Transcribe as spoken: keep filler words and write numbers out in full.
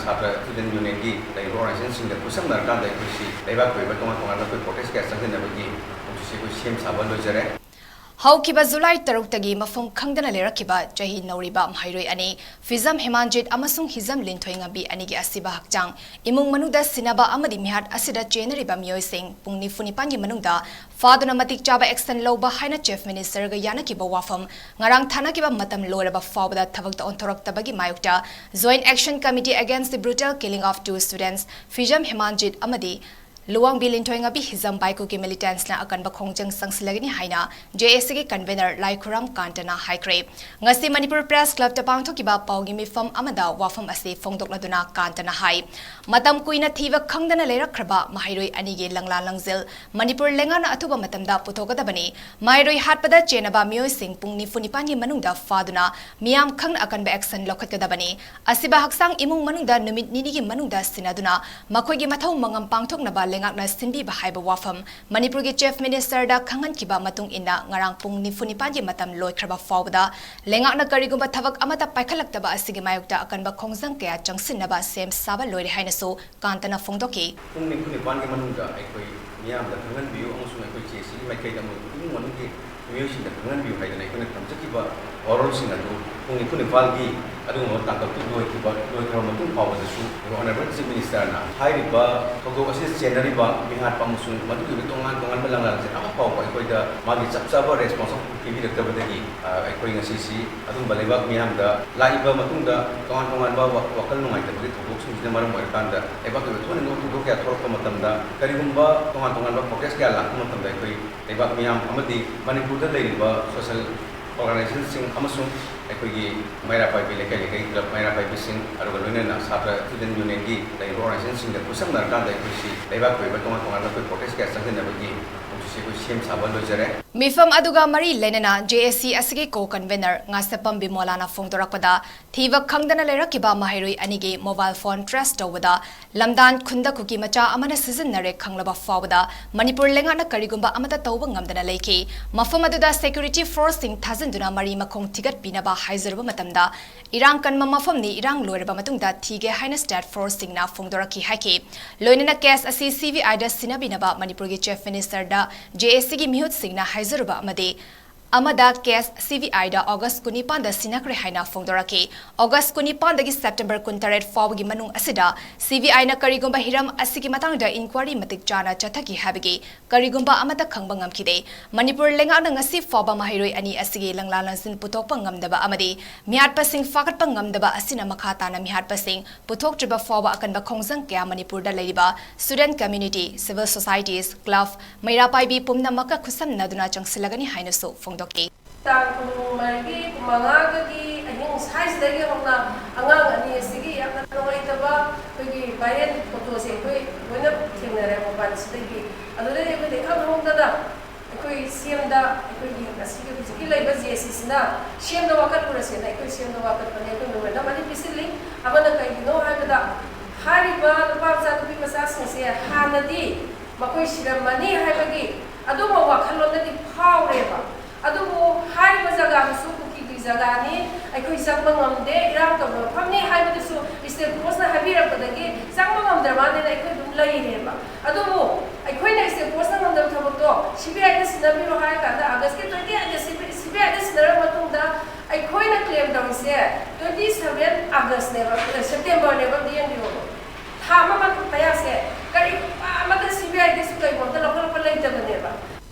ꯁꯥꯇ꯭ꯔ ꯁ꯭ꯇꯨꯗꯦꯟ ꯌꯨꯅꯤꯌꯟꯒꯤ ꯂꯩꯔꯤꯕ ꯑꯣꯔꯒꯅꯥꯏꯖꯦꯁꯟꯁꯤꯡꯗ ꯈꯨꯠꯁꯝꯅꯔꯀꯥꯟꯗ ꯑꯩꯈꯣꯏꯁꯤ ꯂꯩꯕꯥꯛꯀꯤ ꯑꯣꯏꯕ ꯇꯣꯉꯥꯟ ꯇꯣꯉꯥꯟꯕ ꯑꯩꯈꯣꯏ ꯄ꯭ꯔꯣꯇꯦꯁ ꯀꯌꯥ ꯆꯪꯁꯤꯟꯅꯕꯒꯤ ꯍꯧꯖꯤꯛꯁꯤ ꯑꯩꯈꯣꯏ ꯁꯦꯝ ꯁꯥꯕ ꯂꯣꯏꯖꯔꯦ꯫ ꯍꯧꯈꯤꯕ ꯖꯨꯂꯥꯏ ꯇꯔꯨꯛꯇꯒꯤ ꯃꯐꯝ ꯈꯪꯗꯅ ꯂꯩꯔꯛꯈꯤꯕ ꯆꯍꯤ ꯅꯧꯔꯤꯕ ꯃꯍꯩꯔꯣꯏ ꯑꯅꯤ, ꯐꯤꯖꯝ ꯍꯦꯃꯥꯟꯖꯤꯠ ꯑꯃꯁꯨꯡ ꯍꯤꯖꯝ ꯂꯤꯟꯊꯣꯏꯉꯝꯕꯤ ꯑꯅꯤꯒꯤ ꯑꯁꯤꯕ ꯍꯛꯆꯥꯡ ꯏꯃꯨꯡ ꯃꯅꯨꯡꯗ ꯁꯤꯟꯅꯕ ꯑꯃꯗꯤ ꯃꯤꯍꯥꯠ ꯑꯁꯤꯗ ꯆꯦꯟꯅꯔꯤꯕ ꯃꯤꯑꯣꯏꯁꯤꯡ ꯄꯨꯡ ꯅꯤꯐꯨ ꯅꯤꯄꯥꯟꯒꯤ ꯃꯅꯨꯡꯗ ꯐꯥꯗꯨꯅ ꯃꯇꯤꯛ ꯆꯥꯕ action ꯂꯧꯕ ꯍꯥꯏꯅ Chief Minister ꯒ ꯌꯥꯅꯈꯤꯕ ꯋꯥꯐꯝ ꯉꯔꯥꯡ ꯊꯥꯅꯈꯤꯕ ꯃꯇꯝ ꯂꯣꯏꯔꯕ ꯐꯥꯎꯕꯗ ꯊꯕꯛꯇ ꯑꯣꯟꯊꯣꯔꯛꯇꯕꯒꯤ ꯃꯥꯌꯣꯛꯇ Joint Action Committee Against the Brutal Killing of Two Students, ꯐꯤꯖꯝ ꯍꯦꯃꯥꯟꯖꯤꯠ ꯑꯃꯗꯤ ꯂꯨꯋꯥꯡꯕꯤ ꯂꯤꯟꯊꯣꯏꯉꯝꯕꯤ ꯍꯤꯖꯝ ꯕꯥꯏꯀꯨꯒꯤ militants ꯅ ꯑꯀꯟꯕ ꯈꯣꯡꯖꯪ ꯆꯪꯁꯤꯜꯂꯒꯅꯤ ꯍꯥꯏꯅ J A C ꯒꯤ convener ꯂꯥꯏꯈꯨꯔꯥꯝ ꯀꯥꯟꯇꯅ ꯍꯥꯏꯈ꯭ꯔꯦ꯫ ꯉꯁꯤ ꯃꯅꯤꯄꯨꯔ Press Club ꯇ ꯄꯥꯡꯊꯣꯛꯈꯤꯕ ꯄꯥꯎꯒꯤ ꯃꯤꯐꯝ ꯑꯃꯗ ꯋꯥꯐꯝ ꯑꯁꯤ ꯐꯣꯡꯗꯣꯛꯂꯗꯨꯅ ꯀꯥꯟꯇꯅ ꯍꯥꯏ, ꯃꯇꯝ ꯀꯨꯏꯅ ꯊꯤꯕ ꯈꯪꯗꯅ ꯂꯩꯔꯛꯈ꯭ꯔꯕ ꯃꯍꯩꯔꯣꯏ ꯑꯅꯤꯒꯤ ꯂꯪꯂꯥ ꯂꯪꯖꯤꯜ ꯃꯅꯤꯄꯨꯔ ꯂꯩꯉꯥꯛꯅ ꯑꯊꯨꯕ ꯃꯇꯝꯗ ꯄꯨꯊꯣꯛꯀꯗꯕꯅꯤ꯫ ꯃꯍꯩꯔꯣꯏ ꯍꯥꯠꯄꯗ ꯆꯦꯟꯅꯕ ꯃꯤꯑꯣꯏꯁꯤꯡ ꯄꯨꯡ ꯅꯤꯐꯨ ꯅꯤꯄꯥꯟꯒꯤ ꯃꯅꯨꯡꯗ ꯐꯥꯗꯨꯅ ꯃꯤꯌꯥꯝ ꯈꯪꯅ ꯑꯀꯟꯕ action ꯂꯧꯈꯠꯀꯗꯕꯅꯤ꯫ ꯑꯁꯤꯕ ꯍꯛꯆꯥꯡ ꯏꯃꯨꯡ ꯃꯅꯨꯡꯗ ꯅꯨꯃꯤꯠ ꯅꯤꯅꯤꯒꯤ ꯃꯅꯨꯡꯗ ꯁꯤꯟꯅꯗꯨꯅ ꯃꯈꯣꯏꯒꯤ ꯃꯊꯧ ꯃꯉꯝ ꯄꯥꯡꯊꯣꯛꯅꯕ ꯂꯩꯉꯥꯛꯅ ꯁꯤꯟꯕꯤꯕ ꯍꯥꯏꯕ ꯋꯥꯐꯝ ꯃꯅꯤꯄꯨꯔꯒꯤ Chief Minister ꯗ ꯈꯪꯍꯟꯈꯤꯕ ꯃꯇꯨꯡ ꯏꯟꯅ ꯉꯔꯥꯡ ꯄꯨꯡ ꯅꯤꯐꯨ ꯅꯤꯄꯥꯟꯒꯤ ꯃꯇꯝ ꯂꯣꯏꯈ꯭ꯔꯕ ꯐꯥꯎꯕꯗ ꯂꯩꯉꯥꯛꯅ ꯀꯔꯤꯒꯨꯝꯕ ꯊꯕꯛ ꯑꯃꯠꯇ ꯄꯥꯏꯈꯠꯂꯛꯇꯕ ꯑꯁꯤꯒꯤ ꯃꯥꯌꯣꯛꯇ ꯑꯀꯟꯕ ꯈꯣꯡꯖꯪ ꯀꯌꯥ ꯆꯪꯁꯤꯟꯅꯕ ꯁꯦꯝ ꯁꯥꯕ ꯂꯣꯏꯔꯦ ꯍꯥꯏꯅꯁꯨ ꯀꯥꯟꯇꯅ ꯐꯣꯡꯗꯣꯛꯈꯤ꯫ ꯄꯨꯡ ꯅꯤꯐꯨ ꯅꯤꯄꯥꯟꯒꯤ ꯃꯅꯨꯡꯗ ꯑꯩꯈꯣꯏ ꯃꯤꯌꯥꯝꯗ ꯈꯪꯍꯟꯕꯤꯌꯨ ꯑꯃꯁꯨꯡ ꯑꯩꯈꯣꯏ J A C ꯒꯤ ꯃꯥꯏꯀꯩꯗ ꯑꯃꯨꯛ ꯏꯃꯨꯡ ꯃꯅꯨꯡꯒꯤ ꯃꯤꯑꯣꯏꯁꯤꯡꯗ ꯈꯪꯍꯟꯕꯤꯌꯨ ꯍꯥꯏꯗꯅ ꯑꯩꯈꯣꯏꯅ ꯊꯝꯖꯈꯤꯕ ꯋꯥꯔꯣꯜꯁꯤꯡ ꯑꯗꯨ ꯄꯨꯡ ꯅꯤꯐꯨ ꯅꯤꯄꯥꯟꯒꯤ ꯑꯗꯨꯒꯨꯝꯕ ꯇꯥꯡꯀꯛꯇꯨ ꯂꯣꯏꯈꯤꯕ, ꯂꯣꯏꯈ꯭ꯔꯕ ꯃꯇꯨꯡ ꯐꯥꯎꯕꯗꯁꯨ Honourable Chief Minister ꯅ ꯍꯥꯏꯔꯤꯕ ꯊꯧꯗꯣꯛ ꯑꯁꯤꯗ ꯆꯦꯟꯅꯔꯤꯕ ꯃꯤꯍꯥꯠꯄ ꯑꯃꯁꯨꯡ ꯃꯗꯨꯒꯤ ꯑꯣꯏꯕ ꯇꯣꯉꯥꯟ ꯇꯣꯉꯥꯟꯕ ꯂꯪꯂꯥꯁꯤꯡ ꯑꯃ ꯐꯥꯎꯕ ꯑꯩꯈꯣꯏꯗ ꯃꯥꯒꯤ ꯆꯞ ꯆꯥꯕ response ꯑꯃ ꯄꯤꯕꯤꯔꯛꯇꯕꯗꯒꯤ, ꯑ, ꯑꯩꯈꯣꯏ ꯉꯁꯤꯁꯤ ꯑꯗꯨꯝꯕ ꯂꯩꯕꯥꯛ ꯃꯤꯌꯥꯝꯗ ꯂꯥꯛꯏꯕ ꯃꯇꯨꯡꯗ ꯇꯣꯉꯥꯟ ꯇꯣꯉꯥꯟꯕ ꯋꯥ-, ꯋꯥꯈꯜ ꯅꯨꯡꯉꯥꯏꯇꯕꯒꯤ ꯊꯧꯗꯣꯛꯁꯤꯡꯁꯤꯅ ꯃꯔꯝ ꯑꯣꯏꯔꯀꯥꯟꯗ ꯂꯩꯕꯥꯛꯀꯤ ꯑꯣꯏꯕ ꯊꯣꯛꯍꯟꯅꯤꯡꯗꯕ ꯊꯧꯗꯣꯛ ꯀꯌꯥ ꯊꯣꯛꯂꯛꯄ ꯃꯇꯝꯗ ꯀꯔꯤꯒꯨꯝꯕ ꯇꯣꯉꯥꯟ ꯇꯣꯉꯥꯟꯕ protest ꯀꯌꯥ ꯂꯥꯛꯄ ꯃꯇꯝꯗ ꯑꯩꯈꯣꯏ ꯂꯩꯕꯥꯛ ꯃꯤꯌꯥꯝ ꯑꯃꯗꯤ ꯃꯅꯤꯄꯨꯔꯗ ꯂꯩꯔꯤꯕ social organization ꯁꯤꯡ ꯑꯃꯁꯨꯡ ꯑꯩꯈꯣꯏꯒꯤ ꯃꯩꯔꯥ ꯄꯥꯏꯕꯤ ꯂꯩꯀꯥꯏ ꯂꯩꯀꯥꯏ club ꯃꯩꯔꯥ ꯄꯥꯏꯕꯤꯁꯤꯡ, ꯑꯗꯨꯒ ꯂꯣꯏꯅꯅ ꯁꯥꯇ꯭ꯔ ꯁ꯭ꯇꯨꯗꯦꯟ ꯌꯨꯅꯤꯌꯟꯒꯤ ꯂꯩꯔꯤꯕ ꯑꯣꯔꯒꯅꯥꯏꯖꯦꯁꯟꯁꯤꯡꯒ ꯈꯨꯠꯁꯝꯅꯔꯀꯥꯟꯗ ꯑꯩꯈꯣꯏꯁꯤ ꯂꯩꯕꯥꯛꯀꯤ ꯑꯣꯏꯕ ꯇꯣꯉꯥꯟ ꯇꯣꯉꯥꯟꯕ ꯑꯩꯈꯣꯏ ꯄ꯭ꯔꯣꯇꯦꯁ ꯀꯌꯥ ꯆꯪꯁꯤꯟꯅꯕꯒꯤ ꯍꯧꯖꯤꯛꯁꯤ ꯑꯩꯈꯣꯏ ꯁꯦꯝ ꯁꯥꯕ ꯂꯣꯏꯖꯔꯦ꯫ ꯃꯤꯐꯝ ꯑꯗꯨꯒ ꯃꯔꯤ ꯂꯩꯅꯅ ꯖꯦ ꯑꯦ ꯁꯤ ꯑꯁꯤꯒꯤ ꯀꯣ ꯀꯟꯚꯦꯅꯔ ꯉꯥꯁꯦꯞꯄꯝ ꯕꯤꯃꯣꯂꯥꯅ ꯐꯣꯡꯗꯣꯔꯛꯄꯗ, ꯊꯤꯕ ꯈꯪꯗꯅ ꯂꯩꯔꯛꯈꯤꯕ ꯃꯍꯩꯔꯣꯏ ꯑꯅꯤꯒꯤ ꯃꯣꯕꯥꯏꯜ ꯐꯣꯟ ꯇ꯭ꯔꯦꯁ ꯇꯧꯕꯗ ꯂꯝꯗꯥꯟ ꯈꯨꯟꯗ ꯀꯨꯀꯤ ꯃꯆꯥ ꯑꯃꯅ ꯁꯤꯖꯤꯟꯅꯔꯦ ꯈꯪꯂꯕ ꯐꯥꯎꯕꯗ ꯃꯅꯤꯄꯨꯔ ꯂꯩꯉꯥꯛꯅ ꯀꯔꯤꯒꯨꯝꯕ ꯑꯃꯠꯇ ꯇꯧꯕ ꯉꯝꯗꯅ ꯂꯩꯈꯤ꯫ ꯃꯐꯝ ꯑꯗꯨꯗ ꯁꯦꯀ꯭ꯌꯨꯔꯤꯇꯤ ꯐꯣꯔꯁꯁꯤꯡ ꯊꯥꯖꯤꯟꯗꯨꯅ ꯃꯔꯤ ꯃꯈꯣꯡ ꯊꯤꯒꯠꯄꯤꯅꯕ ꯍꯥꯏꯖꯔꯨꯕ ꯃꯇꯝꯗ, ꯏꯔꯥꯡ ꯀꯟꯕ ꯃꯐꯝꯅꯤ, ꯏꯔꯥꯡ ꯂꯣꯏꯔꯕ ꯃꯇꯨꯡꯗ ꯊꯤꯒꯦ ꯍꯥꯏꯅ ꯁ꯭ꯇꯦꯠ ꯐꯣꯔꯁꯁꯤꯡꯅ ꯐꯣꯡꯗꯣꯔꯛꯈꯤ ꯍꯥꯏꯈꯤ꯫ ꯂꯣꯏꯅꯅ ꯀꯦꯁ ꯑꯁꯤ ꯁꯤ ꯕꯤ ꯑꯥꯏꯗ ꯁꯤꯟꯅꯕꯤꯅꯕ ꯃꯅꯤꯄꯨꯔꯒꯤ ꯆꯤꯐ ꯃꯤꯅꯤꯁꯇꯔꯗ ꯖꯦ ꯑꯦ ꯁꯤꯒꯤ ꯃꯤꯍꯨꯠꯁꯤꯡꯅ ꯍꯥꯏꯖꯔꯨꯕ ꯑꯃꯗꯤ ꯑꯃꯗ ꯀꯦꯁ ꯁꯤ ꯕꯤ ꯑꯥꯏꯗ ꯑꯣꯒꯁ ꯀꯨꯟꯅꯤꯄꯥꯟꯗ ꯁꯤꯟꯅꯈ꯭ꯔꯦ ꯍꯥꯏꯅ ꯐꯣꯡꯗꯣꯔꯛꯈꯤ꯫ ꯑꯣꯒꯁ ꯀꯨꯟꯅꯤꯄꯥꯟꯗꯒꯤ ꯁꯦꯞꯇꯦꯝꯕꯔ ꯀꯨꯟꯇꯔꯦꯠ ꯐꯥꯎꯕꯒꯤ ꯃꯅꯨꯡ ꯑꯁꯤꯗ ꯁꯤ ꯕꯤ ꯑꯥꯏꯅ ꯀꯔꯤꯒꯨꯝꯕ ꯍꯤꯔꯝ ꯑꯁꯤꯒꯤ ꯃꯇꯥꯡꯗ ꯏꯟꯀ꯭ꯋꯥꯔꯤ ꯃꯇꯤꯛ ꯆꯥꯅ ꯆꯠꯊꯈꯤ ꯍꯥꯏꯕꯒꯤ ꯀꯔꯤꯒꯨꯝꯕ ꯑꯃꯠꯇ ꯈꯪꯕ ꯉꯝꯈꯤꯗꯦ꯫ ꯃꯅꯤꯄꯨꯔ ꯂꯩꯉꯥꯛꯅ ꯉꯁꯤ ꯐꯥꯎꯕ ꯃꯍꯩꯔꯣꯏ ꯑꯅꯤ ꯑꯁꯤꯒꯤ ꯂꯪꯂꯥ ꯂꯪꯁꯤꯟ ꯄꯨꯊꯣꯛꯄ ꯉꯝꯗꯕ ꯑꯃꯗꯤ ꯃꯤꯍꯥꯠꯄꯁꯤꯡ ꯐꯥꯒꯠꯄ ꯉꯝꯗꯕ ꯑꯁꯤꯅ ꯃꯈꯥ ꯇꯥꯅ ꯃꯤꯍꯥꯠꯄꯁꯤꯡ ꯄꯨꯊꯣꯛꯇ꯭ꯔꯤꯕ ꯐꯥꯎꯕ ꯑꯀꯟꯕ ꯈꯣꯡꯖꯪ ꯀꯌꯥ ꯃꯅꯤꯄꯨꯔꯗ ꯂꯩꯔꯤꯕ student community, civil societies, club, ꯃꯩꯔꯥ ꯄꯥꯏꯕꯤ ꯄꯨꯝꯅꯃꯛꯀ ꯈꯨꯠꯁꯝꯅꯗꯨꯅ ꯆꯪꯁꯤꯜꯂꯒꯅꯤ ꯍꯥꯏꯅꯁꯨ ꯐꯣꯡꯗꯣꯛꯈꯤ꯫ ꯇꯥꯡ ꯀꯨꯟꯃꯔꯤꯒꯤ, ꯀꯨꯟꯃꯉꯥꯒꯤ ꯑꯍꯤꯡ ꯁ꯭ꯋꯥꯏꯁꯤꯗꯒꯤ ꯍꯧꯅ ꯑꯉꯥꯡ ꯑꯅꯤ ꯑꯁꯤꯒꯤ ꯌꯥꯝꯅ ꯅꯨꯡꯉꯥꯏꯇꯕ ꯑꯩꯈꯣꯏꯒꯤ viral photoꯁꯦ ꯑꯩꯈꯣꯏ ꯂꯣꯏꯅ ꯊꯦꯡꯅꯔꯦ ꯃꯣꯕꯥꯏꯜꯁꯤꯗꯒꯤ꯫ ꯑꯗꯨꯗꯒꯤ ꯑꯩꯈꯣꯏꯗ ꯏꯈꯪ ꯈꯪꯍꯧꯗꯅ ꯑꯩꯈꯣꯏ ꯁꯤ ꯑꯦꯝꯗ, ꯑꯩꯈꯣꯏꯒꯤ ꯉꯁꯤꯒꯤ ꯍꯧꯖꯤꯛꯀꯤ ꯂꯩꯕ ꯖꯦ ꯑꯦ ꯁꯤꯁꯤꯅ ꯁꯤ ꯑꯦꯝꯗ ꯋꯥꯀꯠꯂꯨꯔꯁꯦꯅ ꯑꯩꯈꯣꯏ ꯁꯤ ꯑꯦꯝꯗ ꯋꯥꯀꯠꯄꯅꯦ꯫ ꯑꯩꯈꯣꯏ memorandum ꯑꯅꯤ ꯄꯤꯁꯤꯜꯂꯤ꯫ ꯑꯃꯅ ꯀꯩꯒꯤꯅꯣ ꯍꯥꯏꯕꯗ, ꯍꯥꯏꯔꯤꯕ ꯅꯨꯄꯥ ꯃꯆꯥ, ꯅꯨꯄꯤ ꯃꯆꯥꯁꯤꯡꯁꯦ ꯍꯥꯟꯅꯗꯤ ꯃꯈꯣꯏ ꯁꯤꯔꯝꯃꯅꯤ ꯍꯥꯏꯕꯒꯤ ꯑꯗꯨꯝꯕ ꯋꯥꯈꯜꯂꯣꯟꯗꯗꯤ ꯐꯥꯎꯔꯦꯕ꯫ ꯑꯗꯨꯕꯨ ꯍꯥꯏꯔꯤꯕ ꯖꯒꯥꯗꯨꯁꯨ ꯀꯨꯀꯤꯒꯤ ꯖꯒꯥꯅꯤ, ꯑꯩꯈꯣꯏ ꯆꯪꯕ ꯉꯝꯗꯦ, ꯏꯔꯥꯡ ꯇꯧꯕ ꯃꯐꯝꯅꯤ ꯍꯥꯏꯕꯗꯨꯁꯨ state forceꯅ ꯍꯥꯏꯕꯤꯔꯛꯄꯗꯒꯤ ꯆꯪꯕ ꯉꯝꯗ꯭ꯔ ꯃꯥꯜꯂꯦꯅ ꯑꯩꯈꯣꯏ ꯑꯗꯨꯝ ꯂꯩꯔꯦꯕ꯫ ꯑꯗꯨꯕꯨ ꯑꯩꯈꯣꯏꯅ state forceꯅ ꯉꯝꯗꯕ ꯊꯕꯛꯇꯣ ꯁꯤ ꯕꯤ ꯑꯥꯏꯗ ꯁꯤꯟꯅꯕꯤꯔꯣ ꯍꯥꯏꯔ ꯀꯥꯟꯗ, Augustꯀꯤ twenty eightꯇ ꯁꯤ ꯕꯤ ꯑꯥꯏꯗ ꯁꯤꯟꯅꯔꯕ ꯃꯇꯨꯡꯗ ꯑꯩꯈꯣꯏꯅ claim ꯇꯧꯔꯤꯁꯦ twenty seven Augustꯅꯦꯕ, Septemberꯅꯦꯕ, ꯑꯝꯇ ꯌꯦꯡꯕꯤꯔꯣꯕ꯫ ꯊꯥ ꯑꯃ ꯃꯇꯨꯡ ꯃꯌꯥꯁꯦ